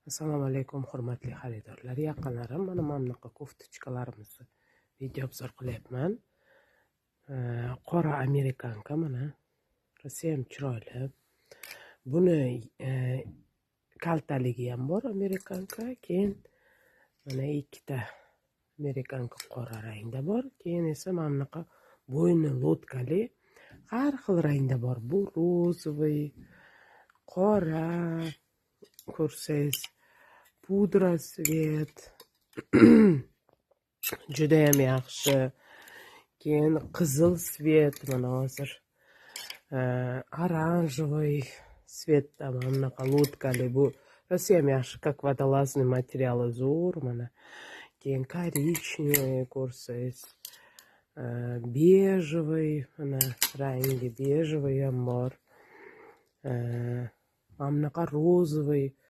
Assalomu alaykum, hurmatli xaridorlar, yaqinlarim. Mana bunaqa кофточка larimizni video обзор qilyapman. Qora американка, mana, rosayam chiroyli. Buni kaltaligi ham bor, американка. Keyin mana ikkita американка qora rangda bor. Keyin esa mana bunaqa bo'yni лодка li har xil rangda bor. Bu розовый, qora ko'rsangiz, pudra цвет, judayam yaxshi. Keyin qizil цвет, mana hozir оранжевый цвет da mana bunaqa лодка li. Bu rosayam yaxshi, как водолазный, materiali zo'r, mana. Keyin коричневый ko'rsangiz, бежевый, mana rangi бежевый ham bor. Mana bunaqa розовый.